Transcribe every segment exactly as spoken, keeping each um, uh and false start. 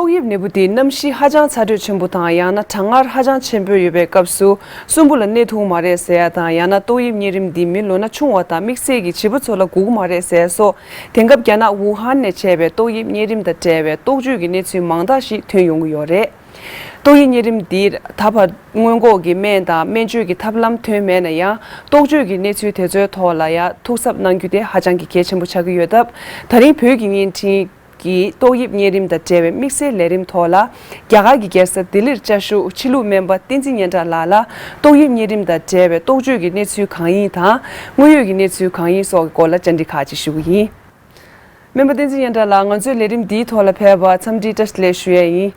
ཏོག་དབྱིབས་ནད་འབུ་དེའི་གནམ་གཤིས་ཧ་ཅང་ཚ་དྲོད་ཆེན་པོ་དང་ཡང་ན་གྲང་ངར་ཧ་ཅང་ཆེན་པོ་ཡོད་པའི་སྐབས་སུ་གསོན་པོ་ལ་གནས་ཐུབ་མ་རེད་ཟེར་ཡ་དང་ཡང་ན་ཏོག་དབྱིབས་གཉན་རིམས་འདི་མི་ལོ་ན་ཆུང་བ་དང་དམིགས་བསལ་གྱི་བྱིས་པ་ཚོ་ལ་འགོ་གི་མ་རེད་ཟེར་སོགས་དེང་སྐབས་རྒྱ་ནག་ཝུ་ཧན་ནས་མཆེད་པའི་ཏོག་དབྱིབས་གཉན་རིམས་དང་འབྲེལ་བའི་རྟོག་དཔྱོད་ཀྱི་གནས་ཚུལ་མང་དག་ཞིག་ཐོན་ཡོང་གི་ཡོད་རེད། ཏོག་དབྱིབས་གཉན་རིམས་འདིར་ད་བར་སྔོན་འགོག་གི་སྨན་དང་སྨན་བཅོས་ཀྱི་ཐབས་ལམ་ཐོན་མེད་ན་ཡང་རྟོག་དཔྱོད་ཀྱི་གནས་ཚུལ་དེ་ཚོའི་ཐོག་ལ་ཡང་ཐུགས་གཟབ་གནང་རྒྱུ་དེ་ཧ་ཅང་གི་གལ་ཆེན་པོ་ཆགས་ཀྱི་ཡོད་སྟབས། ད་རིང་བོད་ཀྱི་བརྙན་འཕྲིན་གྱིས་ཏོག་དབྱིབས་གཉན་རིམས་དང་འབྲེལ་བའི་དམིགས་བསལ་ལས་རིམ་ཐོག་ལ་རྒྱ་གར་གྱི་རྒྱལ་ས་ལྡི་ལིར་བཅའ་བཞུགས་ཕྱི་ལུགས་སྨན་པ་བསྟན་འཛིན་སྙན་གྲགས་ལགས་ལ་ཏོག་དབྱིབས་གཉན་རིམས་དང་འབྲེལ་བའི་རྟོག་དཔྱོད་ཀྱི་གནས་ཚུལ་གང་ཡིན་དང་དངོས་ཡོད་ཀྱི་གནས་ཚུལ་གང་ཡིན་སོགས་ཀྱི་སྐོར་ལ་བཅར་འདྲི་ཁག་ཅིག་ཞུ་གི་ཡིན། སྨན་པ་བསྟན་འཛིན་སྙན་གྲགས་ལགས། ང་ཚོའི་ལས་རིམ་འདིའི་ཐོག་ལ་ཕེབས་པར་འཚམས་འདྲི་བཀྲ་ཤིས་བདེ་ལེགས་ཞུ་ཡས་ཡིན།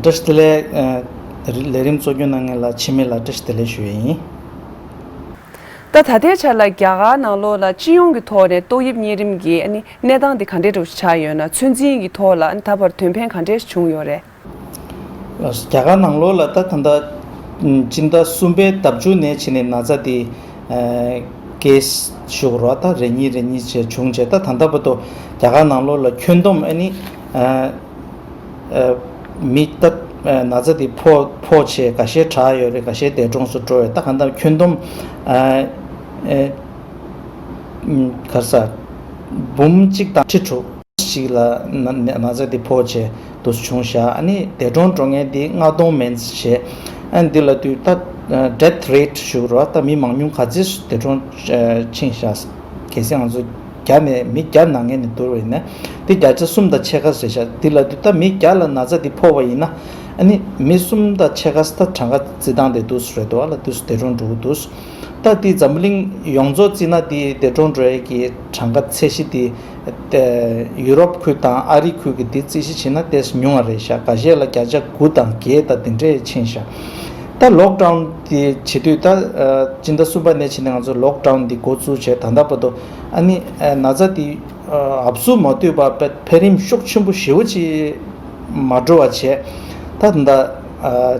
བཀྲ་ཤིས་བདེ་ལེགས། ལས་རིམ་གཙོ་སྐྱོང་གནང་མཁན་ལ་འཆི་མེད་ལ་བཀྲ་ཤིས་བདེ་ལེགས་ཞུ་ཡས་ཡིན། ད་ད་ལྟའི་ཆ་ལ་རྒྱ་གར་ནང་ལོགས་ལ་སྤྱི་ཡོངས་ཀྱི་ཐོག་ནས་ཏོག་དབྱིབས་གཉན་རིམས་ཀྱི་ཨ་ནི་གནས་སྟངས་འདི་ག་འདྲའི་འདྲ་བོ་ཞིག་ཆགས་ཡོད་ན། ཚོད་འཛིན་གྱི་ཐོག་ལ་ཨ་ནི་ད་བར་དོན་ཕན་ག་འདྲས་བྱུང་ཡོད་རེད། རྒྱ་གར་ནང་ལོགས་ལ་ད་ད་ལྟ་སྤྱི་ཟླ་གསུམ་པའི་ཟླ་མཇུག་ནས་བྱས་ནས་ན་ཚ་འདི་ཀེ་སི་ཞུ་དགོས་རེད་བ། ད་རེ་གཉིས་རེ་གཉིས་བྱས་བྱུང་བྱས། ད་ད་ལྟ་བར་དུ་རྒྱ་གར་ནང་ལོགས་ལ་ཁྱོན་བསྡོམས་ཨ་ནི་མི་ད་ན་ཚ་འདི་ཕོག་ཕོག་བྱས་འགའ་ཤས་དྲག་ཡོད་རེད། འགའ་ཤས་འདས་གྲོངས་སུ་འགྲོ་ཡོད། ད་གང་ལྟར་ཁྱོན་བསྡོམས་ག་རེ་ཟ་འབུམ་གཅིག་དང་ཁྲི་དྲུག་ཞིག་ལ་ན་ན་ཚ་འདི་ཕོག་བྱས་འདུག་བྱུང་བཞག་ཨ་ནི་འདས་གྲོངས་འགྲོ་མཁན་འདི་ལྔ་སྟོང་མན་བྱས། ཨ་ནི་འདི་ལ་དུས་ད་death rate་ཞུ་རོགས། ད་མི་མང་ཉུང་ག་ཚོད་འདས་གྲོངས་ཕྱིན་བཞག་གལ་སྲིད་ང་ཚོ་བརྒྱ་ནས་མི་བརྒྱ་ནང་ངེས་ནས་བསྡུར་བ་ཡིན་ན་འདི་བརྒྱ་ཆ་གསུམ་དང་ཕྱེད་ཀ་རེད་བཞག་འདི་ལ་དུས་ད་མི་བརྒྱ་ལ་ན་ཚ་འདི་ཕོག་པ་ཡིན་ན་ཨ་ནི་མི་གསུམ་དང་ཕྱེད་ཀ་ད་གྲངས་ཀ་རྩི་སྟངས་དེ་འདུག་རེད་འདུག་ཨ་ལ་དུས་འདས་གྲོངས་འགྲོ་གི་འདུག་ད་འདི་འཛམ་བུ་གླིང་ཡོངས་རྫོགས་བརྩིས་ན་འདི་འདས་གྲོངས་འགྲོ་ཡས་ཀྱི་གྲངས་ཀ་ཚད་གཞི་འདི་ཡུ་རོབ་ཁུལ་དང་ཨ་རི་ཁུལ་གྱི་འདི་རྩིས་གཞི་བྱས་ན་ཏོག་ཙམ་ཉུང་བ་རེད་ཤག་འགའ་ཤས་ལ་བརྒྱ་ཆ་དགུ་དང་བརྒྱད་དང་འདི་འདྲས་ཕྱིན་ཤག་ད་ལོག་ཌའུན་འདི་བྱེད་དུས་ད་སྤྱི་ཟླ་གསུམ་པ་ནས་བྱས་ནས་ང་ཚོ་ལོག་ཌའུན་འདི་འགོ་བཙུགས་བྱས་ད་ལྟ་བར་དུ་ཨ་ནི་ན་ཚ་འདི་ཨབ་སུ་མ་ཐུག་པར་འཕེལ་རིམ་ཤུགས་ཆེན་པོ་ཞེ་པོ་ཅིག་མ་འགྲོ་བ་བྱས། ད་ད་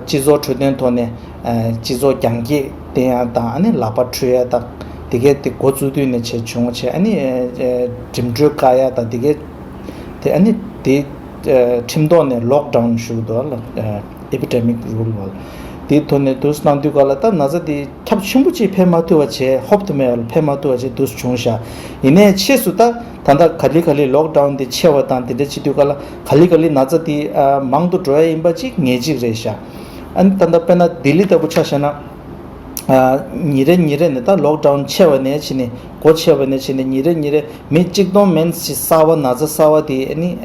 སྤྱི་ཚོགས་འཕྲོད་བསྟེན་ཐོག་ནས་སྤྱི་ཚོགས་རྒྱང་སྐྱེད་བསྟེན་ཡ་དང་ཨ་ནི་ལག་པ་འཁྲུ་ཡ་དང་དེ་གས་དེ་འགོ་བཙུགས་དུས་ནས་བྱས་བྱུང་བྱས་ཨ་ནི་འགྲིམ་འགྲུལ་བཀག་ཡ་དང་དེ་གས་དེ་ཨ་ནི་དེ་ཁྲིམས་ཐོག་ནས་ལོག་ཌའུན་ཞུ་འདུག་ལ་ཨེ་པི་ཌེ་མིག་རུལ་བ་དེ་ཐོག་ནས་དུས་གནང་དུས་ག་ལ་ད་ན་ཚ་དེ་ཁྱབ་ཆེན་པོ་ཅིག་འཕེལ་མ་ཐུབ་པ་བྱས་ཧོབ་ཏུ་མེད་པ་ལ་འཕེལ་མ་ཐུབ་པ་བྱས་དུས་བྱུང་ཤག་ཡིན་ནའི་ཕྱིས་སུ་ད་ད་ལྟ་ག་ལེ་ག་ལེ་ལོག་ཌའུན་དེ་ཆེ་བ་དང་དེ་འདྲ་བྱེད་དུས་ག་ལ་ག་ལེ་ག་ལེ་ན་ཚ་དེ་མང་དུ་འགྲོ་ཡ་ཡིན་པ་ཅིག་ངེས་ཅིག་རེད་ཤག་ཨ་ནི་ད་ལྟ་དཔེར་ན་ལྡི་ལི་ལྟ་བུ་ཆ་བཞག་ན་ཉིན་རེ་ཉིན་རེ་ནས་ད་ལོག་ཌའུན་ཆེ་བ་ནས་བྱས་ནས་སྒོ་ཕྱེ་བ་ནས་བྱས་ནས་ཉིན་རེ་ཉིན་རེ་མི་གཅིག་སྟོང་མན་ཞིག་གསར་བ་ན་ཚ་གསར་བ་དེ་ཨ་ནི་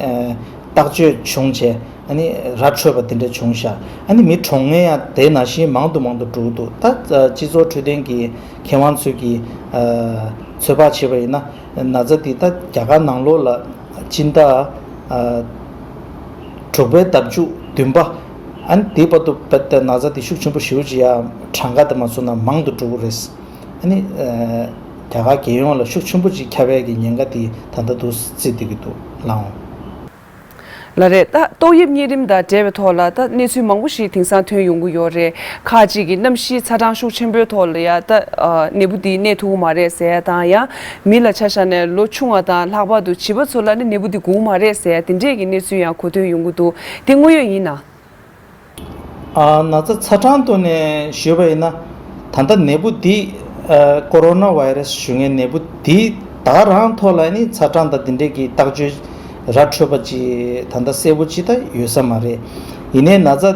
བརྟག་དཔྱད་བྱུང་བྱས། ཨ་ནི་ར་འཕྲོད་པ་དེ་འདྲ་བྱུང་ཤག་ཨ་ནི་མི་གྲོངས་མཁན་ཡང་དེ་ནང་བཞིན་མང་དུ་མང་དུ་འགྲོ་གི་འདུག་ད་སྤྱི་ཚོགས་འཕྲོད་བསྟེན་གྱི་མཁས་དབང་ཚོས་ཀྱི་ཚོད་དཔག་བྱས་པ་ཡིན་ན་ན་ཚ་འདི་ད་རྒྱ་གར་ནང་ལོགས་ལ་སྤྱི་ཟླ་དྲུག་པའི་ཟླ་མཇུག་བདུན་པ་ཨ་ནི་དེ་བར་དུ་ན་ཚ་འདི་ཤུགས་ཆེན་པོ་ཞེ་པོ་ཅིག་ཡ་གྲངས་ཀ་དེ་མ་སོང་ན་མང་དུ་འགྲོ་གི་རེད། ཨ་ནི་རྒྱ་གར་རྒྱལ་ཡོངས་ལ་ཤུགས་ཆེན་པོ་ཅིག་ཁྱབ་ཡས་ཀྱི་ཉེན་ཁ་འདི་ད་ལྟ་འདུག་བརྩི་བསྡད་ཀྱི་འདུག་ལགས་འོང་། ལགས་རེད། ད་ཏོག་དབྱིབས་གཉན་རིམས་དང་འབྲེལ་བའི་ཐོག་ལ་ད་གནས་ཚུལ་མང་པོ་ཞིག་དེང་སང་ཐོན་ཡོང་གི་ཡོད་རེད། ཁག་ཅིག་གིས་གནམ་གཤིས་ཚ་གྲང་ཤུགས་ཆེན་པོའི་ཐོག་ལ་ཡ་ད་ནད་འབུ་འདི་གནས་ཐུབ་ཀྱི་མ་རེད་ཟེར་ཡ་དང་ཡང་མི་ལ་ཆ་བཞག་ནས་ལོ་ཆུང་བ་དང་ལྷག་པར་དུ་བྱིས་པ་ཚོ་ལ་ནི་ནད་འབུ་འདི་འགོ་གི་མ་རེད་ཟེར་ཡ་དེ་འདྲས་ཀྱི་གནས་ཚུལ་ཡང་གོ་ཐོས་ཡོང་གི་འདུག་དེ་དངོས་ཡོད་ཡིན་ན། ན་ཚ་ཚ་གྲང་ཐོག་ནས་ཞུས་པ་ཡིན་ན། ད་ལྟ་ནད་འབུ་འདི་ཀོ་རོ་ན་བྷའི་རེ་སི་ཞུ་མཁན་ནད་འབུ་འདི་ད་ག་རང་ཐོག་ལ་ནི་ཚ་གྲང་དང་འདི་འདྲས་ཀྱི་བརྟག་དཔྱད་ར་འཕྲོད་པ་ཅིག་ད་ལྟ་གསལ་པོ་ཅིག་ད་ཡོད་ས་མ་རེད། ཡིན་ནའི་ན་ཚ་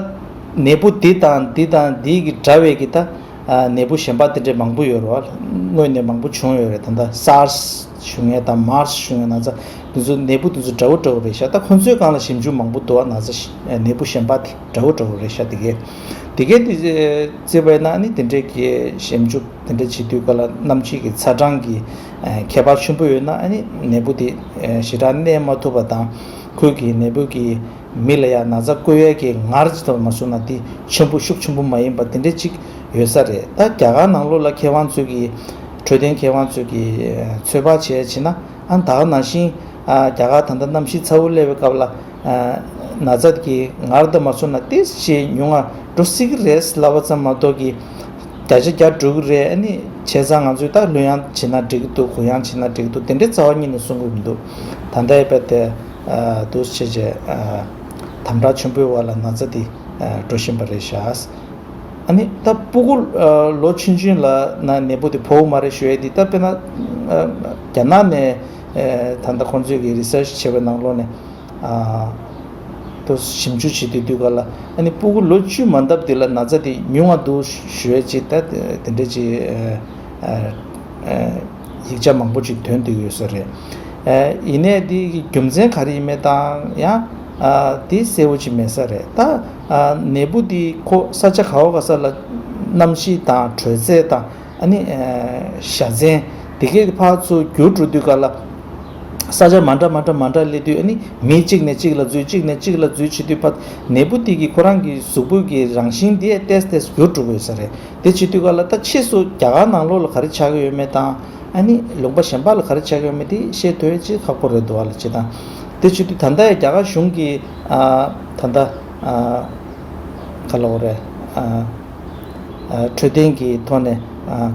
ནད་འབུ་འདི་དང་འདི་དང་འདི་གི་འདྲ་བའི་གི་ད་ནད་འབུ་གཞན་པ་དེ་འདྲས་མང་པོ་ཡོད་རེད་བ། སྔོན་ནས་མང་པོ་བྱུང་ཡོད་རེད། ད་ལྟ་སཱར་སི་ཞུ་མཁན་དང་མཱར་སི་ཞུ་མཁན་ན་ཚ་དེ་ཚོ་ནད་འབུ་དེ་ཚོ་འདྲ་བོ་འདྲ་བོ་རེད་ཤག་ད་ཁོང་ཚོའི་སྒང་ལ་ཞིབ་འཇུག་མང་པོ་འདུག་བ། ན་ཚ་ནད་འབུ་གཞན་པ་དེ་འདྲ་བོ་འདྲ་བོ་རེད་ཤག་དེ་གས་དེ་གས་དེ་བརྩིས་པ་ཡིན་ན་ནི་དེ་འདྲས་ཀྱི་ཞིབ་འཇུག་དེ་འདྲས་བྱེད་དུས་ག་ལ་གནམ་གཤིས་ཀྱི་ཚ་གྲང་གི་ཁྱད་པར་ཆེན་པོ་ཡོད་ན་ནི་ནད་འབུ་དེ་ཞེ་དྲག་གནས་མ་ཐུབ་པ་དང་ཁོལ་གྱི་ནད་འབུ་གི་མི་ལ་ཡང་ན་ཚ་བཀོལ་ཡས་ཀྱི་ངར་ཅིག་ཙམ་མ་བཟོ་ན་དེ་ཆེན་པོ་ཤུགས་ཆེན་པོ་མ་ཡིན་པ་དེ་འདྲས་ཅིག་ཡོད་ས་རེད། ད་རྒྱ་གར་ནང་ལོགས་ལ་མཁས་དབང་ཚོས་ཀྱི་འཕྲོད་བསྟེན་མཁས་དབང་ཚོས་ཀྱི་ཚོད་དཔག་བྱས་ཕྱིན་ན་ཨ་ད་ག་ནང་བཞིན་རྒྱ་གར་ད་ལྟ་གནམ་གཤིས་ཚ་བོ་སླེབས་པའི་སྐབས་ལ་ན་ཚ་གི་ངར་དེ་མ་བཟོ་ན་ཏོག་ཙམ་ཉུང་ང་འགྲོ་སྲིད་ཀྱི་རེད་ལབ་པ་ཙམ་མ་གཏོགས་ཀྱི་བརྒྱ་ཆ་བརྒྱ་འགྲོ་གི་རེད། ཨ་ནི་བྱས་ཙང་ང་ཚོས་ད་གླུ་དབྱངས་བྱེད་ན་འགྲིག་གི་འདུག་གུ་དབྱངས་བྱེད་ན་འགྲིག་གི་འདུག་དེ་འདྲའི་རྩ་བ་ཉིད་ནས་གསུང་གི་མི་འདུག་ད་ལྟ་ཡོད་པ་དེ། ཨ་འདུག་བྱས་བྱས་ཨ་དམ་དྲག་ཆེན་པོའི་འོག་ལ་ན་ཚ་འདི་ཨ་འགྲོ་བཞིན་པ་རེད་ཤག། ཨ་ནི་ད་སྤུ་གུ་ཨ་ལོ་ཆུང་ཆུང་ལ་ན་ནད་འབུ་འདི་ཕོག་མ་རེད་ཞུ་ཡས་འདི། ད་དཔེར་ན་ཨ་རྒྱ་ནག་ནས་ཨ་ད་ལྟ་ཁོང་ཚོས་ཀྱི་རི་སར་ཆི་བྱས་པའི་ནང་ལོགས་ནས་ཨ་དུ་ཞིབ་འཇུག་བྱེད་དུས་དུས་ག་ལ། ཨ་ནི་སྤུ་གུ་ལོ་བཅུ་མ་འདབ་དེ་ལ་ན་ཚ་དེ་ཉུང་བ་འདུག་ཞུ་ཡས་ཅིག། ད་དེ་འདྲ་ཅིག་ཨ་ཨ་ཨ་ཡིག་ཆ་མང་པོ་ཅིག་ཐོན་བསྡད་ཡོད་ས་རེད། ཨ་ཡིན་ནའི་དེ་གི་རྒྱུ་མཚན་ག་རེ་ཡིན་མིན་དང་ཡང་ཨ་དེ་གསལ་བོ་ཅིག་མེད་ས་རེད། ད་ཨ་ནད་འབུ་དེ་ཁོ་ས་ཆ་ག་བ་ག་ས་ལ་གནམ་གཤིས་དང་དྲོད་ཚད་དང་ཨ་ནི་ཨ་བཞའ་ཚན་དེ་གའི་ཕར་ཚུར་འགྱུར་འགྲོ་དུས་ག་ལ། ས་ཆ་མ་འདྲ་མ་འདྲ་མ་འདྲ་སླེབས་དུས་ཨ་ནི་མི་གཅིག་ནས་གཅིག་ལ་འཛུལ་གཅིག་ནས་གཅིག་ལ་འཛུལ་བྱེད་དུས་ཕར་ནད་འབུ་དེ་གི་ཁོ་རང་གི་གཟུགས་པོ་གི་རང་བཞིན་དེ་ཏོག་ཙམ་ཏོག་ཙམ་འགྱུར་འགྲོ་གི་ཡོད་ས་རེད། དེ་བྱེད་དུས་ག་ལ་ད་ཕྱིས་སུ་རྒྱ་གར་ནང་ལོགས་ལ་ག་རེ་ཆགས་ཀྱི་ཡོད་མེད་དང་ཨ་ནི་ལུང་པ་གཞན་པ་ལ་ག་རེ་ཆགས་ཀྱི་ཡོད་མེད་དེ་ཤེས་ཐུབ་ཡས་ཅིག་ཁག་པོ་རེད་འདུག་བ་ལ། བྱེད་སྟངས་དེ་བྱེད་དུས་ད་ལྟ་ཡང་རྒྱ་གར་གཞུང་གི་ཨ་ད་ལྟ་ཨ་ག་ལབ་དགོས་རེད། ཨ་ཨ་འཕྲོད་བསྟེན་གྱི་ཐོག་ནས་ཨ་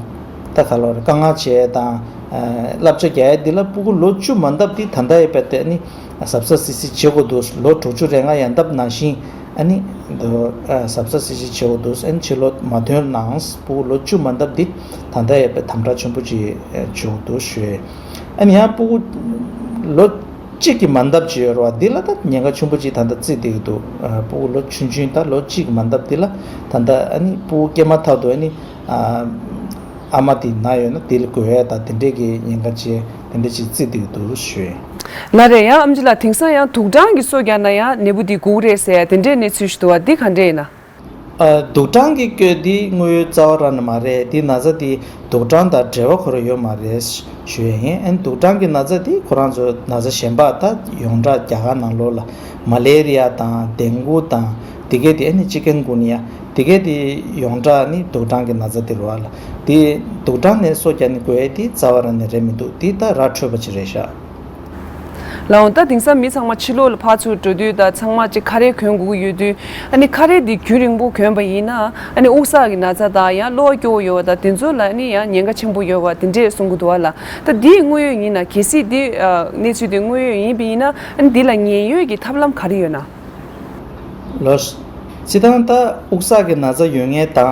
ད་ག་ལབ་རེད། བཀའ་མངགས་བྱས་དང་ཨ་བསླབ་བྱ་རྒྱག་ཡས་འདི་ལ་སྤུ་གུ་ལོ་བཅུ་མ་འདབ་འདི་ད་ལྟ་ཡང་རྦད་དེ་ཨ་ནི་གཟབ་གཟབ་སིལ་སིལ་བྱེད་དགོས་འདུག། ལོ་དྲུག་ཅུ་རེ་ལྔ་ཡན་འདབ་ནང་བཞིན་ཨ་ནི་འདུག་ཨ་གཟབ་གཟབ་སིལ་སིལ་བྱེད་དགོས་འདུག། ཨ་ནི་ཕྱི་ལོ་མ་ཐོན་ནང་སྤུ་གུ་ལོ་བཅུ་མ་འདབ་འདི་ད་ལྟ་ཡང་རྦད་དམ་དྲག་ཆེན་པོ་ཅིག་བྱེད་དགོས་འདུག་ཞུ་ཡས། ཨ་ནི་ཡང་སྤུ་གུ་ལོ་གཅིག་གི་མ་འདབ་ཅིག་ཡོད་རེད་བ། འདི་ལ་ད་ཉེན་ཁ་ཆེན་པོ་ཅིག་ད་ལྟ་བརྩིས་བསྡད་ཀྱི་འདུག། ཨ་སྤུ་གུ་ལོ་ཆུང་ཆུང་ད་ལོ་གཅིག་གི་མ་འདབ་འདི་ལ་ད་ལྟ་ཨ་ནི་སྤུ་གུ་སྐྱེས་མ་ཐག་ཏུ་ཨ་ནི་ཨ་ཨ་མ་དེ་ན་ཡོད་ན་དེ་ལ་འགོས་ཡས་ད་དེ་འདྲས་ཀྱི་ཉེན་ཁ་ཅིག་དེ་འདྲས་ཅིག་བརྩིས་བསྡད་ཀྱི་འདུག་ཞུ་ཡས། ལགས་རེད། ཡང་ཨེམ་ཆི་ལགས་དེང་སང་ཡང་དུག་སྦྲང་གི་སོ་རྒྱག་ན་ཡང་ནད་འབུ་འདི་འགོ་གི་རེད་ཟེར་ཡ་དེ་འདྲས་གནས་ཚུལ་ཞིག་འདུག་བ། འདི་ག་འདྲས་ཡིན་ན། ཨ་དུག་སྦྲང་གི་སྐྱོན་འདི་དངོས་ཡོད་རྩ་བ་རང་ནས་མ་རེད། འདི་ན་ཚ་འདི་དུག་སྦྲང་དང་འབྲེལ་བ་ཁོ་རང་ཡོད་མ་རེད་ཞུ་ཡས་ཡིན། ཨ་ནི་དུག་སྦྲང་གི་ན་ཚ་འདི་ཁོ་རང་ཚོ་ན་ཚ་གཞན་པ་ད་ཡོངས་གྲགས་རྒྱ་གར་ནང་ལོགས་ལ་མ་ལེ་རི་ཡ་དང་ཌེང་གུ་དང་དེ་གས་དེ་ཨ་ནི་ཅི་ཀུན་གུ་ནི་ཡ་དེ་གས་དེ་ཡོངས་གྲགས་ནི་དུག་སྦྲང་གི་ན་ཚ་དེ་རེད་བ་ལ། དེ་དུག་སྦྲང་ནས་སོ་རྒྱག་ནི་དགོས་ཡས་དེ་རྩ་བ་རང་ནས་རེད་མི་འདུག། དེ་ད་ར་འཕྲོད་པ་ཅིག་རེད་ཤག། ལགས་འོང་། ད་དེང་སང་མི་ཚང་མ་ཕྱི་ལོགས་ལ་ཕར་ཚུར་འགྲོ་དུས་ད་ཚང་མ་ཅིག་ཁ་རས་གོན་དགོས་ཀྱི་ཡོད་དུས། ཨ་ནི་ཁ་རས་འདི་རྒྱུན་རིང་པོ་གོན་པ་ཡིན་ན་ཨ་ནི་དབུགས་བསགས་ཀྱི་ན་ཚ་དང་ཡང་གློ་བ་སྐྱོ་བོ་ཡོད་པ་དང་དེ་ཚོ་ལ་ཨ་ནི་ཡང་ཉེན་ཁ་ཆེན་པོ་ཡོད་པ་དེ་འདྲས་གསུང་གི་འདུག་བ་ལ། ད་འདི་དངོས་ཡོད་ཡིན་ན། གལ་སྲིད་འདི་ཨ་གནས་ཚུལ་འདི་དངོས་ཡོད་ཡིན་པ་ཡིན་ན་ཨ་ནི་འདི་ལ་ཉེན་གཡོལ་གྱི་ཐབས་ལམ་ག་རེ་ཡོད་ན། ལགས། སྤྱིར་བཏང་ད་དབུགས་བསགས་ཀྱི་ན་ཚ་ཡོད་མཁན་དང་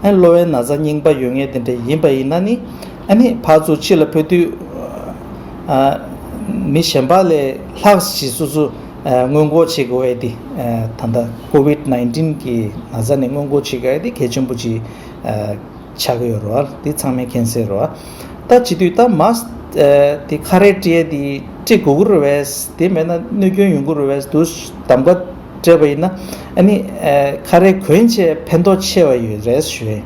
ཨ་ནི་གློ་བའི་ན་ཚ་རྙིང་པ་ཡོད་མཁན་དེ་འདྲ་ཡིན་པ་ཡིན་ན་ནི་ཨ་ནི་ཕར་ཚུར་ཕྱི་ལ་ཕེབས་དུས་ཨ་མི་གཞན་པ་ལས་ལྷག་ཅིག་སོ་སོ་ཨ་སྔོན་འགོག་བྱེད་དགོས་པའི་དེ་ཨ་ད་ལྟ་ཀོ་ཝིད་ནའིན་ཊིན་གི་ན་ཚ་ནས་སྔོན་འགོག་བྱེད་དགོས་པའི་དེ་གལ་ཆེན་པོ་ཅིག་ཨ་ཆགས་ཀྱི་ཡོད་རེད་བ། དེ་ཚང་མས་མཁྱེན་གསལ་རེད་བ། ད་བྱེད་དུས་ད་མཱསི་ཨ་དེ་ཁ་རས་སྤྲད་ཡས་དེ་སྤྲད་དགོས་ཀྱི་རེད་བས། དེ་མེད་ན་གནོད་སྐྱོན་ཡོང་གི་རེད་བས། དུ་གདམ་ག་སྤྲད་པ་ཡིན་ན་ཨ་ནི་ཨ་ཁ་རས་གོན་བྱས་ཕན་ཐོགས་ཆེ་བ་ཡོད་རེད་ཞུ་ཡས།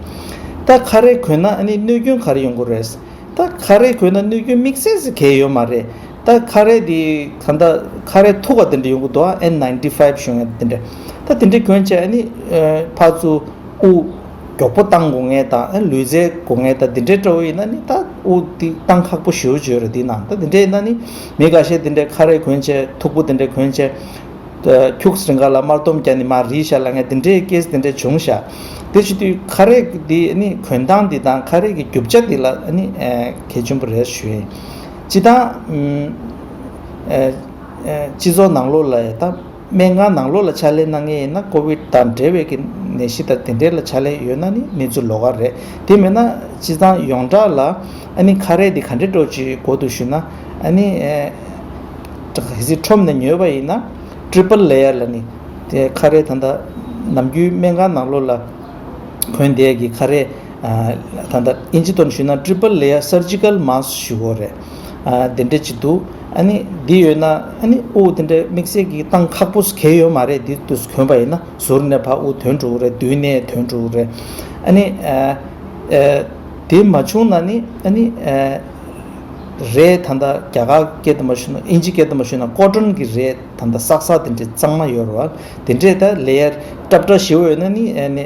ད་ཁ་རས་གོན་ན་ཨ་ནི་གནོད་སྐྱོན་ག་རེ་ཡོང་གི་རེད། ད་ཁ་རས་གོན་ན་གནོད་སྐྱོན་དམིགས་བསལ་ཟེར་གང་ཡང་ཡོད་མ་རེད། ད་ཁ་རས་དེ་ག་ད་ཁ་རས་མཐུག་པ་དེ་འདྲ་ཡོང་གི་འདུག་ཨ། ཨེན་ནའིན་ཊི་ཕའིབ་ཞུ་མཁན་དེ་འདྲ། ད་དེ་འདྲ་གོན་བྱས་ཨ་ནི་ཨ་ཕར་ཚུར་དབུགས་མགྱོགས་པོ་བཏང་དགོས་མཁན་དང་ཨ་ལུས་རྩལ་དགོས་མཁན་དང་དེ་འདྲའི་འདྲ་བོ་ཡིན་ན་ནི་ད་དབུགས་དེ་བཏང་ཁག་པོ་ཞེ་པོ་ཅིག་ཡོད་རེད། དེའི་ནང་ད་དེ་འདྲ་ཡིན་ན་ནི་མི་འགའ་ཤས་དེ་འདྲའི་ཁ་རས་གོན་བྱས་མཐུག་པོ་དེ་འདྲ་གོན་བྱས་ཁྱུག་རིང་ག་ལ་དམར་འདོམ་བརྒྱབ་ནས་མར་རིལ་བཞག་ལབ་མཁན་དེ་འདྲའི་ཀེ་སི་དེ་འདྲ་བྱུང་ཤག། དེ་བྱེད་དུས་ཁ་རས་དེ་ནི་གོན་སྟངས་དེ་དང་ཁ་རས་ཀྱི་རྒྱུ་ཆ་དེ་ལ་ནི་གལ་ཆེན་པོ་རེད་ཞུ་ཡིན། སྤྱིར་བཏང་སྤྱི་ཚོགས་ནང་ལོགས་ལ་ད། སྨན་ཁང་ནང་ལོགས་ལ་ཕྱག་ལས་གནང་མཁན་ཡིན་ན་ཀོ་ཝིད་དང་འབྲེལ་བའི་གི་ནད་གཞི་དང་དེ་འབྲེལ་ལ་ཕྱག་ལས་ཡོད་ན་ནི་གནས་ཚུལ་ལོགས་ཀ་རེད། དེ་མིན་ན་སྤྱིར་བཏང་ཡོངས་གྲགས་ལ་ཨ་ནི་ཁ་རས་འདི་ག་འདྲའི་འདྲ་ཅིག་དགོས་འདུག་ཞུ་ན་ཨ་ནི་ཨེ་གལ་སྲིད་ཁྲོམ་ནས་ཉོས་པ་ཡིན་ན་ཊི་རི་པལ་ལེ་ཡར་ལ་ནི་དེ་ཁ་རས་ད་ལྟ་ནམ་རྒྱུན་སྨན་ཁང་ནང་ལོགས་ལ་གོན་བསྡད་ཀྱི་ཁ་རས། ད་ལྟ་ཨིན་ཇི་ཐོག་ནས་ཞུས་ན་ཊི་རི་པལ་ལེ་ཡར་སར་ཇི་ཀལ་མཱསི་ཞུ་དགོས་རེད། དེ་འདྲ་ཅིག་འདུག། ཨ་ནི་འདི་ཡོད་ན་ཨ་ནི་དབུགས་དེ་འདྲ་དམིགས་བསལ་གྱི་བཏང་ཁག་པོ་གང་ཡང་ཡོད་མ་རེད། འདི་དུས་གོན་པ་ཡིན་ན་ཟུར་ནས་ཕར་དབུགས་ཐོན་འགྲོ་གི་རེད། མདུན་ནས་ཐོན་འགྲོ་གི་རེད། ཨ་ནི་དེ་མ་བྱུང་ན་ནི་ཨ་ནི་རས་ད་ལྟ་རྒྱ་གར་སྐད་དུ་མ་ཞུ་ན་ཨིན་ཇི་སྐད་དུ་མ་ཞུ་ན་ཀོ་ཊོན་གྱི་རས་ད་ལྟ་སག་སག་དེ་འདྲ་གཙང་མ་ཡོད་རེད་བ། དེ་འདྲས་ད་ལེ་ཡར་སྲབ་སྲབ་ཞེ་པོ་ཡོད་ན་ནི་ཨ་ནི།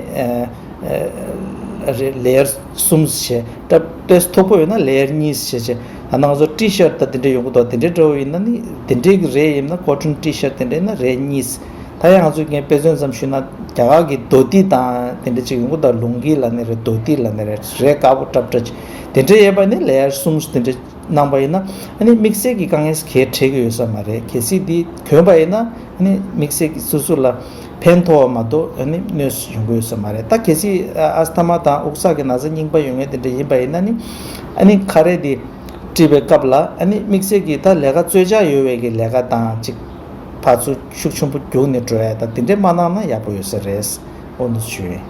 རེད། ལེ་ཡར་གསུམ་བྱས། ཏོག་ཙམ་མཐུག་པོ་ཡོད་ན་ལེ་ཡར་གཉིས་བྱས་བྱས། ཨ་ནང་ཚོ་ཊི་ཤར་ཊི་དང་དེ་འདྲ་ཡོང་གི་འདུག། དེ་འདྲའི་འདྲ་བོ་ཡིན་ན་ནི་དེ་འདྲའི་གི་རས་ཡིན་ན་ཀོ་ཊོན་ཊི་ཤར་ཊི་དེ་འདྲ་ཡིན་ན་རས་གཉིས། ད་ཡང་ང་ཚོས་ངས་དཔེ་མཚོན་ཙམ་ཞུས་ན། རྒྱ་གར་གྱི་དོ་ཏི་དང་དེ་འདྲ་ཅིག་ཡོང་གི་འདུག། ལུང་གི་ལབ་ནའི་རེད། དོ་ཏི་ལབ་ནའི་རེད། རས་དཀར་པོ་འདྲ་འདྲ་ཅིག་དེ་འདྲ་ཡོད་པ་ནི་ལེ་ཡར་གསུམ་དེ་འདྲ་གནང་པ་ཡིན་ན། ཨ་ནི་དམིགས་བསལ་གྱི་དཀའ་ངལ་གང་ཡང་འཕྲད་ཀྱི་ཡོད་ས་མ་རེད། གལ་སྲིད་འདི་གྱོན་པ་ཡིན་ན། ཨ་ནི་དམིགས་བསལ་གྱི་སོ་སོ་ལ་ཕན་ཐོགས་པ་མ་གཏོགས་ཨ་ནི་གནོད་ཡོང་གི་ཡོད་ས་མ་རེད། ད་གལ་སྲིད་ཨ་ཨས་ཐ་མ་དང་དབུགས་བསགས་ཀྱི་ན་ཚ་རྙིང་པ་ཡོད་མཁན་དེ་འདྲ་ཡིན་པ་ཡིན་ན་ནི། ཨ་ནི་ཁ་རས་འདི་དཀྲིས་པའི་སྐབས་ལ། ཨ་ནི་དམིགས་བསལ་གྱི་ད་ལས་ཀ་རྩོལ་བཅག་ཡོད་པའི་གི་ལས་ཀ་དང་ཅིག་ཕར་ཚུར་ཤུགས་ཆེན་པོ་རྒྱུགས་ནས་འགྲོ་ཡ་ད་དེ་འདྲས་མ་གནང་ན་ཡག་པོ་ཡོད་ས་རེད། འོ་འདུག་ཞུ་ཡིན།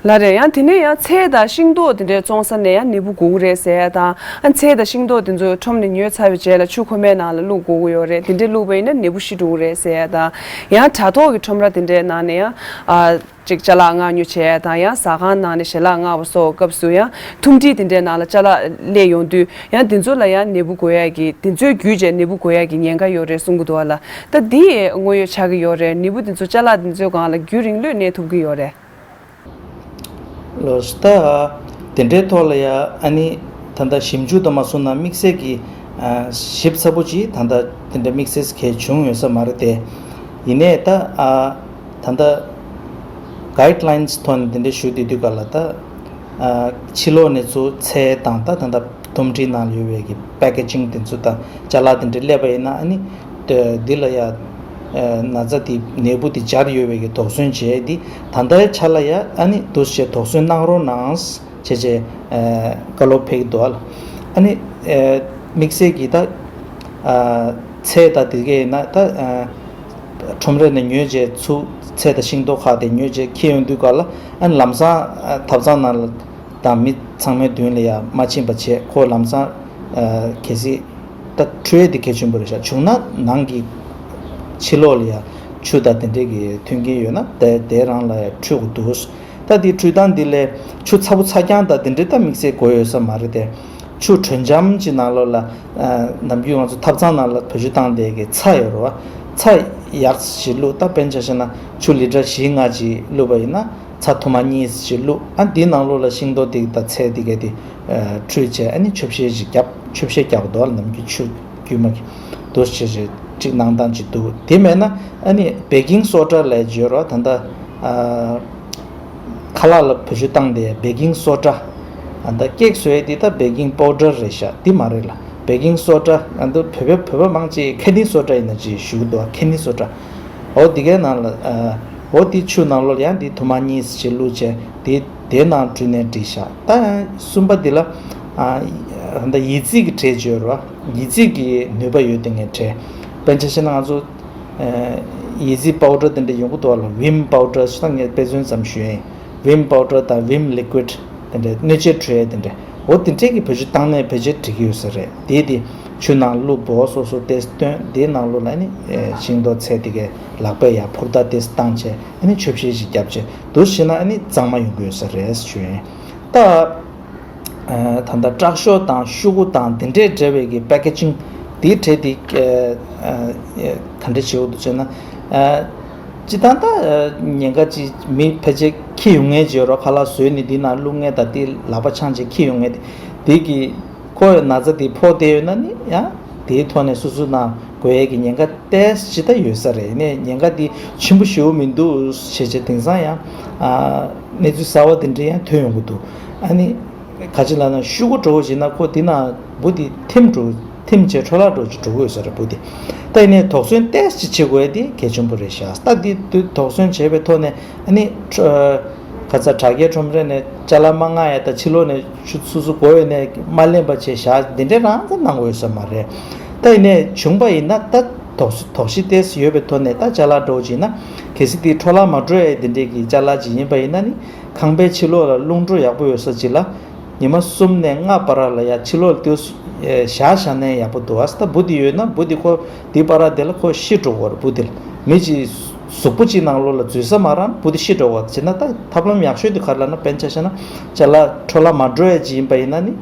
ལགས་རེད། ཡང་དེ་ནས་ཡང་ཚལ་དང་ཤིང་ཏོག་དེ་འདྲས་བཙོང་ས་ནས་ཡང་ནད་འབུ་འགོ་གི་རེད་ཟེར་ཡ་དང་། ཨ་ཚལ་དང་ཤིང་ཏོག་དེ་ཚོ་ཁྲོམ་ནས་ཉོས་ཚར་བའི་རྗེས་ལ་ཆུ་ཁོལ་མའི་ནང་ལ་བླུག་དགོས་ཀྱི་ཡོད་རེད། དེ་འདྲས་བླུགས་པ་ཡིན་ན་ནད་འབུ་ཤི་འགྲོ་གི་རེད་ཟེར་ཡ་དང་། ཡང་དྲ་ཐོག་གི་ཁྲོམ་ར་དེ་འདྲས་ནང་ནས་ཡང་ཨ་ཅིག་ཅ་ལག་མངགས་ཉོ་བྱས་ཡ་དང་། ཡང་ཟ་ཁང་ནང་ནས་ཞལ་ལག་མངགས་པ་སོགས་སྐབས་སུ་ཡང་ཐུམ་སྒྲིལ་དེ་འདྲའི་ནང་ལ་ཅ་ལག་སླེབས་ཡོང་དུས་ཡང་དེ་ཚོ་ལ་ཡང་ནད་འབུ་འགོ་ཡ་གི། དེ་ཚོའི་བརྒྱུད་བྱས་ནད་འབུ་འགོ་ཡ་གི་ཉེན་ཁ་ཡོད་རེད་གསུང་གི་འདུག་བ་ལ། ད་འདི་དངོས་ཡོད་ཆགས་ཀྱི་ཡོད་རེད། ནད་འབུ་དེ་ཚོ་ཅ་ལག་དེ་ཚོའི་སྒང་ལ་རྒྱུན་རིང་ལོས་གནས་ཐུབ་ཀྱི་ཡོད་རེད། ལགས་སོ། ད་དེ་འདྲའི་ཐོག་ལ་ཡ་ཨ་ནི་ད་ལྟ་ཞིབ་འཇུག་དུ་མ་སོང་ན་དམིགས་བསལ་གྱི་ཨ་ཞིབ་ཚགས་པོ་ཅིག་ད་ལྟ་དེ་འདྲ་དམིགས་བསལ་གལ་བྱུང་ཡོད་ས་མ་རེད་དེ། ཡིན་ནའི་ད་ཨ་ད་ལྟ་གའིཌ་ལའིན་སི་ཐོག་ནས་དེ་འདྲ་ཞུ་བསྡད་དུས་ག་ལ། ད་ཨ་ཕྱི་ལོགས་ནས་ཚུར་ཚལ་དང་ད་ད་ལྟ་ཐུམ་སྒྲིལ་ནང་ལ་ཡོད་པའི་གི་པེ་ཀེ་ཇིང་དེ་ཚོ་དང་ཅ་ལག་དེ་འདྲ་སླེབས་པ་ཡིན་ན། ཨ་ནི་འདི་ལ་ཡ་ན་ཚ་དེ་ནད་འབུ་དེ་སྦྱར་ཡོད་པའི་གི་དོགས་ཟོན་བྱས་ཏེ། ད་ལྟའི་ཆ་ལ་ཡ་ཨ་ནི་འདུག་སེ་དོགས་ཟོན་གནང་རོགས་གནང་བྱས་བྱས་བཀའ་སློབ་ཕེབས་ཀྱི་འདུག་ཨ། ཨ་ནི་དམིགས་བསལ་གྱི་ད་ཚལ་དང་དེ་གས་ཡིན་ན། ད་ཁྲོམ་ར་ནས་ཉོས་བྱས་ཚུར་ཚལ་དང་ཤིང་ཏོག་ཁག་དེ་ཉོས་བྱས་འཁྱེར་ཡོང་དུས་ག་ལ། ཨ་ནི་ལམ་སང་ཐབ་ཚང་ནང་ལ་དང་མི་ཚང་མའི་མདུན་ལ་ཡ་མ་ཕྱིན་པ་བྱས། ཁོ་ལམ་སང་གལ་སྲིད་ད་འཁྲུད་ཡས་དེ་གལ་ཆེན་པོ་རེད་ཤག། བྱུང་ན་ནང་གི་ཕྱི་ལོགས་ལ་ཡ་ཆུ་དང་དེ་འདྲས་ཀྱི་མཐུན་རྐྱེན་ཡོད་ན་དེ་དེ་རང་ལ་ཡ་འཁྲུད་དགོས་འདུག། ད་དེ་འཁྲུད་སྟངས་འདི་ལས་ཆུ་ཚ་པོ་ཚ་རྐྱང་དང་དེ་འདྲས་ད་དམིགས་བསལ་དགོས་ཡོད་ས་མ་རེད་དེ། ཆུ་དྲོད་འཇམ་ཅིག་ནང་ལོགས་ལ། ནམ་རྒྱུན་ང་ཚོ་ཐབ་ཚང་ནང་ལ་བེད་སྤྱོད་བཏང་བསྡད་ཀྱི་ཚྭ་ཡོད་རེད་བ། ཚྭ་ཡག་ཞིག་བླུགས། ད་དཔེར་ན་ཆ་བཞག་ན་ཆུ་ལི་ཊར་བཞི་ལྔ་ཅིག་བླུགས་པ་ཡིན་ན། ཚྭ་ཐུར་མ་གཉིས་ཅིག་བླུགས། ཨ་འདིའི་ནང་ལོགས་ལ་ཤིང་ཏོག་དེ་དང་ཚལ་དེ་གས་དེ་འཁྲུད་བྱས། ཨ་ནི་ཆུ་བཤལ་ཅིག་བརྒྱབ། ཆུ་བཤལ་རྒྱག་དགོས་འདུག་བ། ནམ་རྒྱུན་ཆུ་རྒྱུན་མ་གི་འདུག་སེ་བྱས་བྱས་ཅིག་གནང་སྟངས་ཅིག་འདུག། དེ་མེད་ན་ཨ་ནི་བེ་ཀིང་སོ་ཌ་ལབ་ཡས་ཅིག་ཡོད་རེད་བ། ད་ལྟ་ཨ་ཁ་ལག་ལ་བེད་སྤྱོད་བཏང་བསྡད་བེ་ཀིང་སོ་ཌ། ཨ་ད་ཀེག་བཟོ་ཡས་དེ་ད་བེ་ཀིང་པའུ་ཌར་རེད་ཤག། དེ་མ་རེད་ལ། བེ་ཀིང་སོ་ཌ། ཨ་ད་བོད་པ་བོད་པ་མང་ཆེ་ཁེ་ནི་སོ་ཌ་ཡིན་ན་ཅིག་ཞུ་གི་འདུག་བ། ཁེ་ནི་སོ་ཌ། འོ་དེ་གའི་ནང་ལ་ཨ་འོ་དེ་ཆུ་ནང་ལོགས་ལ་ཡང་དེ་ཐུར་མ་གཉིས་ཅིག་བླུགས་བྱས། དེ་དེའི་ནང་བཀྲུས་ནས་འགྲིག་ཤག། ད་གསུམ་པ་དེ་ལ་ཨ་ད་ཡི་ཙི་གི་གྲས་ཅིག་ཡོད་རེད་བ། ཡི་ཙི་གི་ནུས་པ་ཡོད་དེ་ངའི་གྲས། དཔེར་ན་ཆ་བཞག་ན་ང་ཚོ་ཡི་ཙི་པའུ་ཌར་དེ་འདྲ་ཡོང་གི་འདུག་བ་ལ། ཝིམ་པའུ་ཌར་ཞེས་ད་ངས་དཔེ་མཚོན་ཙམ་ཞུས་ཡིན། ཝིམ་པའུ་ཌར་དང་ཝིམ་ལི་ཀུའིཌ་དེ་འདྲ། སྣོད་ཆས་བཀྲུ་ཡས་དེ་འདྲ། འོ་དེ་འདྲས་ཀྱི་བེད་སྤྱོད་བཏང་ནས་ཕལ་ཆེར་འགྲིག་གི་ཡོད་ས་རེད། དེ་དེ་ཆུ་ནང་བླུགས། འབོ་སོ་སོ་ཏེས་བཏོན། དེའི་ནང་ལོགས་ལ་ཨ་ནི་ཤིང་ཏོག་ཚལ་དེ་གའི་ལག་པས་ཡར་ཕུར་བརྡར་ཏེས་བཏང་བྱས། ཨ་ནི་ཆུ་བཤལ་ཞིག་བརྒྱབ་བྱས་འདུག་སེ་བྱས་ན་ཨ་ནི་གཙང་མ་ཡོང་གི་ཡོད་ས་རེད་ཞུ་ཡིན། ད་ད་ལྟ་དྲག་ཤོས་དང་ཤོག་གུ་དང་དེ་འདྲས་འབྲེལ་བའི་གི་པེ་ཀེ་ཇིང་དེའི་གྲས་དེ་ག་འདྲས་བྱེད་དགོས་འདུག་ཟེར་ན། སྤྱིར་བཏང་ད་ཉེན་ཁ་ཅིག་མི་ཕལ་ཆེར་འཁྱེར་ཡོང་མཁན་ཅིག་ཡོད་རེད། ཁ་ལག་བཟོས་ནས་དེའི་ནང་བླུགས་མཁན་དང་དེ་ལག་པ་འཆང་བྱས་འཁྱེར་ཡོང་མཁན་དེ། དེ་གི་ཁོ་ན་ཚ་དེ་ཕོག་བསྡད་ཡོད་ན་ནི་ཡང་དེའི་ཐོག་ནས་སོ་སོ་ནང་འགོས་ཡས་ཀྱི་ཉེན་ཁ་ཏོག་ཙམ་ཅིག་ད་ཡོད་ས་རེད། ནས་ཉེན་ཁ་དེ་ཆེན་པོ་ཞེ་པོ་མི་འདུག་ཞེས་བྱས། དེང་སང་ཡང་ཨ་གནས་ཚུལ་གསར་པ་དེ་འདྲ་ཡང་ཐོན་ཡོང་གི་འདུག། ཨ་ནི་ག་ཅི་ལབ་ན་ཤོག་གུ་འདྲ་བོ་བྱས་ན་ཁོ་དེ་ནང་འབུ་དེ་ཐིམ་འགྲོ། ཐིམ་བྱས་འཕྲོ་བརླག་འགྲོ་ཅིག་འགྲོ་གི་ཡོད་ས་རེད་འབུ་དེ། ད་ཡིན་ནའི་དོགས་ཟོན་ཏོག་ཙམ་ཅིག་བྱེད་དགོས་ཡས་དེ་གལ་ཆེན་པོ་རེད་ཤག། ད་དེ་དུས་དོགས་ཟོན་བྱས་པའི་ཐོག་ནས་ཨ་ནི་ཁ་ཚ་དྲག་རྒྱལ་ཁྲོམ་ར་ནས་ཅ་ལག་མ་མངགས་ཡས་དང་ཕྱི་ལོགས་ནས་ཆུ་སོ་སོ་དགོས་ཡོད་ནས་མ་ལེན་པ་བྱས་བཞག། འདི་འདྲས་རང་ཙམ་གནང་དགོས་ཡོད་ས་མ་རེད། ད་ཡིན་ནའི་བྱུང་པ་ཡིན་ན་ད་དོགས་དོགས་གཞི་ཏོག་ཙམ་ཡོད་པའི་ཐོག་ནས། ད་ཅ་ལག་འདྲ་བོ་ཅིག་ཡིན་ན་གལ་སྲིད་དེ་འཕྲོ་བརླག་མ་འགྲོ་ཡས་འདི་འདྲས་ཀྱི་ཅ་ལག་ཅིག་ཡིན་པ་ཡིན་ན་ནི། ཁང་པའི་ཕྱི་ལོགས་ལ་རླུང་འགྲོ་ཡག་པོ་ཡོད་ས་ཅིག་ལ། ཉི་མ་གསུམ་ནས་ལྔ་བར་ལ་ཡ་ཕྱི་ལོགས་ལ་ཏོག་ཙམ་བཞག་བཞག་ན་ཡག་པོ་འདུག་ཨ། ད་འབུ་དེ་ཡོད་ན་འབུ་དེ་ཁོ་དེ་བར་དེ་ལ་ཁོ་ཤི་འགྲོ་གི་རེད། འབུ་དེ་ལ་མི་གཅིག་གཟུགས་པོ་གཅིག་ནང་ལོགས་ལ་འཛུལ་ས་མ་རག་ན་འབུ་དེ་ཤི་འགྲོ་གི་རེད། བྱས་ན་ད་ཐབས་ལམ་ཡག་ཤོས་དེ་ག་རེ་ལབ་ན། དཔེར་ན་ཆ་བཞག་ན་ཅ་ལག་འཕྲོ་བརླག་མ་འགྲོ་ཡ་ཅིག་ཡིན་པ་ཡིན་ན་ནི།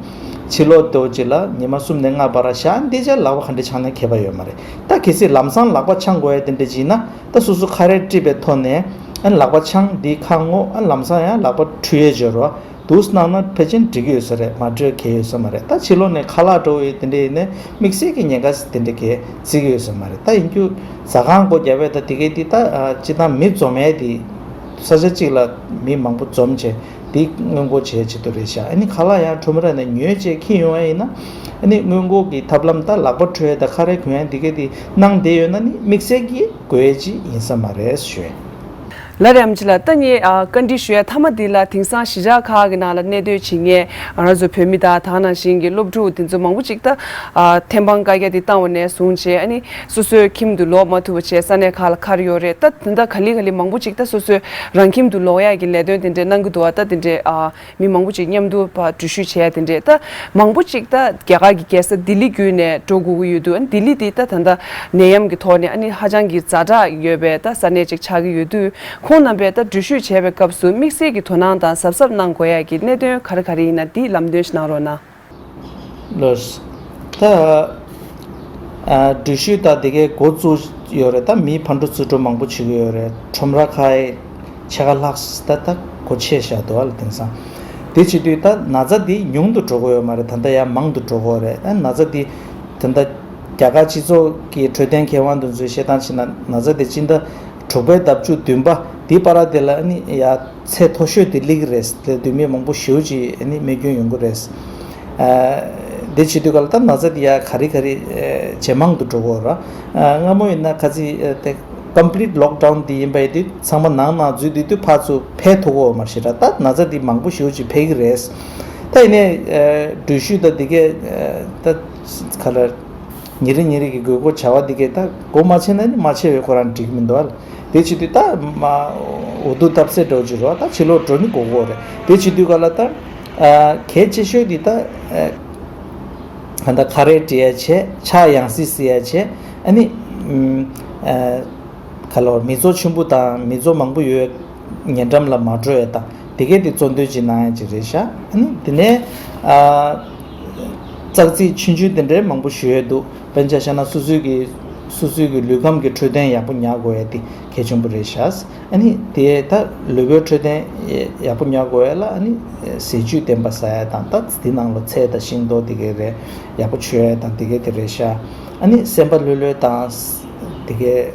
ཕྱི་ལོགས་དེ་ཅིག་ལ་ཉི་མ་གསུམ་ནས་ལྔ་བར་བཞག་འདི་ཅག་ལག་པ་ག་འདྲས་འཆང་ན་ཁྱད་པར་ཡོད་མ་རེད། ད་གལ་སྲིད་ལམ་སང་ལག་པ་འཆང་དགོས་ཡ་དེ་འདྲས་ཅིག་ཡིན་ན། ད་སོ་སོ་ཁ་རས་དཀྲིས་པའི་ཐོག་ནས་ཨ་ནི་ལག་པ་འཆང་། དེའི་ཁ་ངོ་ཨ་ལམ་སང་ཡང་ལག་པ་འཁྲུ་ཡས་སྦྱོར་བ། འདུག་གནང་ན་ཕལ་ཆེར་འགྲིག་གི་ཡོད་ས་རེད། མ་འགྲིག་གི་ཡོད་ས་མ་རེད། ད་ཕྱི་ལོགས་ནས་ཁ་ལག་འགྲོ་བའི་དེ་འདྲ་ཡིན་ནའི་དམིགས་བསལ་གྱི་ཉེན་ཁ་དེ་འདྲ་གས་བརྩི་གི་ཡོད་ས་མ་རེད། ད་ཡིན་རྒྱུ་ཟ་ཁང་སྒོ་རྒྱབ་པའི་ད་དེ་གས་དེ་ད་སྤྱིར་བཏང་མི་འཛོམས་ཡས་དེ་ས་ཆ་གཅིག་ལ་མི་མང་པོ་འཛོམས་བྱས་དེ་སྔོན་འགོག་བྱས་ཆེད་དུ་རེད་ཤག་ཨ་ནི་ཁ་ལག་ཡང་ཁྲོམ་ར་ནས་ཉོས་བྱས་འཁྱེར་ཡོང་ཡ་ཡིན་ན་ཨ་ནི་སྔོན་འགོག་གི་ཐབས་ལམ་ད་ལག་པ་འཁྲུ་ཡས་ད་ཁ་རས་གོན་ཡས་དེ་གས་དེ་གནང་བསྡད་ཡོད་ན་ནི་དམིགས་བསལ་གྱི་དགོས་ཡས་ཅིག་ཡིན་ས་མ་རེད་ཞུ་ཡས། ལགས་རེད། ཨེམ་ཆི་ལགས། ད་ངས་ཨ་བཀའ་འདྲི་ཞུ་ཡ་མཐའ་མ་འདི་ལ། དེང་སང་གཞིས་ཆགས་ཁག་གི་ནང་ལ་གནས་སྡོད་བྱེད་མཁན་ང་རང་ཚོ་བོད་མི་དང་དེ་ནང་བཞིན་གྱི་སློབ་ཕྲུག་དེ་ཚོ་མང་པོ་ཅིག་ད་ཨ་ཐེམ་སྤང་བཀའ་རྒྱ་འདི་བཏང་བ་ནས་བཟུང་བྱས་ཨ་ནི་སོ་སོའི་ཁྱིམ་དུ་ལོག་མ་ཐུབ་པ་བྱས་ས་གནས་ཁག་ལ་འཁར་ཡོད་རེད། ད་ད་ལྟ་ག་ལེ་ག་ལེ་མང་པོ་ཅིག་ད་སོ་སོའི་རང་ཁྱིམ་དུ་ལོག་ཡ་གི་ལས་དོན་དེ་འདྲས་གནང་གི་འདུག་བ། ད་དེ་འདྲས་ཨ་མི་མང་པོ་ཅིག་མཉམ་དུ་ཕར་འགྲུལ་བཞུད་བྱས་དེ་འདྲས། ད་མང་པོ་ཅིག་ད་རྒྱ་གར་གྱི་རྒྱལ་ས་ལྡི་ལི་བརྒྱུད་ནས་འགྲོ་དགོས་ཀྱི་ཡོད་དུས། ཨ་ནི་ལྡི་ལི་འདི་ད་ད་ལྟ་ནད་ཡམས་ཀྱི་ཐོག་ནས་ཨ་ནི་ཧ་ཅང་གི་ཛ་དྲག་ཡོད་པའི་ད་ས་གནས་ཅིག་ཆགས་ཀྱི་ཡོད་དུས། ཁོང་རྣམ་པས་ད་འགྲུལ་བཞུད་བྱས་པའི་སྐབས་སུ་དམིགས་བསལ་གྱི་དོ་སྣང་དང་གཟབ་གཟབ་གནང་དགོས་ཡ་གི་གནད་དོན་ག་རེ་ག་རེ་ཡིན་ན་འདི་ལམ་སྟོན་ཞིག་གནང་རོགས་གནང་། ལགས། ད་ཨ་འགྲུལ་བཞུད་ད་དེ་གའི་འགོ་བཙུགས་ཡོད་རེད། ད་མི་ཕར་འགྲོ་ཚུར་འགྲོ་མང་པོ་བྱེད་ཀྱི་ཡོད་རེད། ཁྲོམ་ར་ཁག་ཕྱེད་ཀ་ལྷག་ད་ད་སྒོ་ཕྱེ་བཞག་འདུག་ཨ་ལ། དེང་སང་དེ་བྱེད་དུས་ད་ན་ཚ་འདི་ཉུང་དུ་འགྲོ་གི་ཡོད་མ་རེད། ད་ལྟ་ཡང་མང་དུ་འགྲོ་གི་ཡོད་རེད། ཨ་ན་ཚ་འདི་ད་ལྟ་རྒྱ་གར་སྤྱི་ཚོགས་ཀྱི་འཕྲོད་བསྟེན་མཁས་དབང་དེ་ཚོས་བཤད་སྟངས་བྱས་ན་ན་ཚ་འདི་སྤྱི་ཟླ་དྲུག་པའི་ལྡབ་བཅུ་བདུན་པ་འདི་བར་དེ་ལ་ཨ་ནི་ཡ་ཚད་མཐོ་ཤོས་དེ་སླེབས་ཀྱི་རེད། དེ་དུས་མི་མང་པོ་ཞེ་པོ་ཅིག་ཨ་ནི་རྨས་སྐྱོན་ཡོང་གི་རེད། ཨ་དེ་བྱེད་དུས་ག་ལ་ད་ན་ཚ་དེ་ཡ་ག་རེ་ག་རེ་ཨ་ཇེ་མང་དུ་འགྲོ་གི་ཡོད་རེད། ཨ་སྔ་མོ་ཡིན་ན་ག་ཚོད་ཨ་དེ་ཀམ་པི་ལིཊ་ལོག་ཌའུན་དེ་ཡིན་པ་ཡིན་དུས་ཚང་མ་ནང་ན་འཛུལ་དུས་དུས་ཕར་ཚུར་ཕེབས་ཐུབ་ཀྱི་ཡོད་མ་རེད་ཤག་ད་ན་ཚ་དེ་མང་པོ་ཞེ་པོ་ཅིག་ཕེབས་ཀྱི་རེད། ད་ཡིན་ནའི་ཨ་འགྲུལ་བཞུད་ད་དེ་གས་ཨ་ད་ག་ལ། ཉིན་རེ་ཉིན་རེ་གི་དགོས་མཁོ་བྱ་བ་འདི་གས་ད་སྒོ་མ་ཕྱེ་ན་ནི་མ་ཕྱེ་བའི་ཁོ་རང་འགྲིག་མི་འདུག་ཨ། དེ་བྱེད་དུས་ད་མ་འུ་ཐུག་ཐབས་ཟད་འགྲོ་གི་རེད་བ། ད་ཕྱི་ལོགས་འགྲོ་ནི་དགོས་མཁོ་རེད། དེ་བྱེད་དུས་ག་ལ་ད་ཨ་གལ་ཆེ་ཤོས་འདི་ད་ཨ་ད་ཁ་རས་འབྲི་ཡ་བྱས། ཕྱག་ཡང་སེ་བསིལ་ཡ་བྱས། ཨ་ནི་ཨ་ག་ལོར་མི་ཚོགས་ཆེན་པོ་དང་མི་ཚོགས་མང་པོ་ཡོད་ཉེ་འགྲམ་ལ་མ་འགྲོ་ཡ་དང་དེ་གས་དེ་གཙོ་འདོན་ཅིག་གནང་ཡ་ཅིག་རེད་ཤག་ཨ་ནི་དེ་ནས་ཨ་ཙག་ཙིག་ཆུང་ཆུང་དེ་འདྲའི་མང་པོ་ཞུ་ཡས་འདུག་དཔེར་ན་ཆ་བཞག་ན་སོ་སོའི་གི་སོ་སོའི་གི་ལུས་ཁམས་ཀྱི་འཕྲོད་བསྟེན་ཡག་པོ་ཉར་དགོས་ཡ་དེ་གལ་ཆེན་པོ་རེད་ཤག་ཨ་ནི་དེ་ད་ལུས་པོའི་འཕྲོད་བསྟེན་ཡག་པོ་ཉར་དགོས་ཡ་ལ་ཨ་ནི་ཟས་བཅུད་ལྡན་པ་ཟ་ཡ་དང་། ད་དེ་ནང་ལ་ཚལ་དང་ཤིང་ཏོག་དེ་གས་རེད། ཡག་པོ་མཆོད་ཡ་དང་དེ་གས་དེ་རེད་ཤག་ཨ་ནི་སེམས་པ་ལྷོད་ལྷོད་དང་དེ་གས་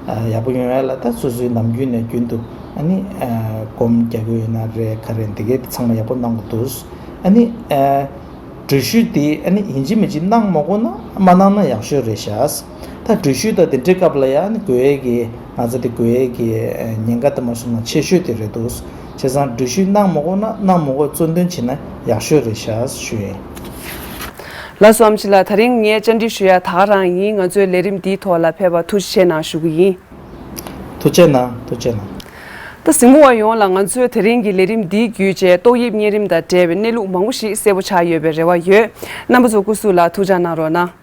ཨ་ཡག་པོ་ཡོང་ཡ་ལ་ད་སོ་སོའི་ནམ་རྒྱུན་ནས་རྒྱུན་དུ་ཨ་ནི་ཨ་སྒོམ་རྒྱག་གི་ཡོད་ན་རེད། ག་རེ་འདི་གས་དེ་ཚང་མ་ཡག་པོ་གནང་དགོས་འདུག་ཨ་ནི་ཨ་འགྲུལ་བཞུད་དེ་ཨ་ནི་ཡིན་གཅིག་མིན་གཅིག་གནང་མ་དགོས་ན་མ་གནང་ན་ཡག་ཤོས་རེད་ཤག་ད་འགྲུལ་བཞུད་དང་དེ་འདྲའི་སྐབས་ལ་ཡང་ཨ་ནི་དགོས་ཡས་ཀྱི་ན་ཚ་དེ་དགོས་ཡས་ཀྱི་ཉེན་ཁ་དེ་མ་སོང་ན་ཆེ་ཤོས་དེ་རེད་འདུག་བྱས་ཙང་འགྲུལ་བཞུད་གནང་མ་དགོས་ན་གནང་མ་དགོས་གཙོ་འདོན་བྱེད་ན་ཡག་ཤོས་རེད་ཤག་ཞུ་ཡིན། ལགས་སོ། ཨེམ་ཆི་ལགས། ད་རིང་ངས་བཅར་འདྲི་ཞུ་ཡ་ད་ག་རང་ཡིན། ང་ཚོའི་ལས་རིམ་འདིའི་ཐོག་ལ་ཕེབས་པར་ཐུགས་རྗེ་ཆེ་གནང་ཞུ་གི་ཡིན། ཐུགས་རྗེ་གནང་། ཐུགས་རྗེ་གནང་། ད་གཟིགས་མོ་བ་ཡོངས་ལ་ང་ཚོའི་དེ་རིང་གི་ལས་རིམ་འདི་བརྒྱུད་བྱས་ཏོག་དབྱིབས་གཉན་རིམས་དང་འབྲེལ་བའི་གནས་ལུགས་མང་པོ་ཞིག་གསལ་པོ་ཆགས་ཡོད་པའི་རེ་བ་ཡོད། རྣམ་པ་ཚོ་སྐུ་གཟུགས་ལ་ཐུགས་ཅག་གནང་རོགས་གནང་།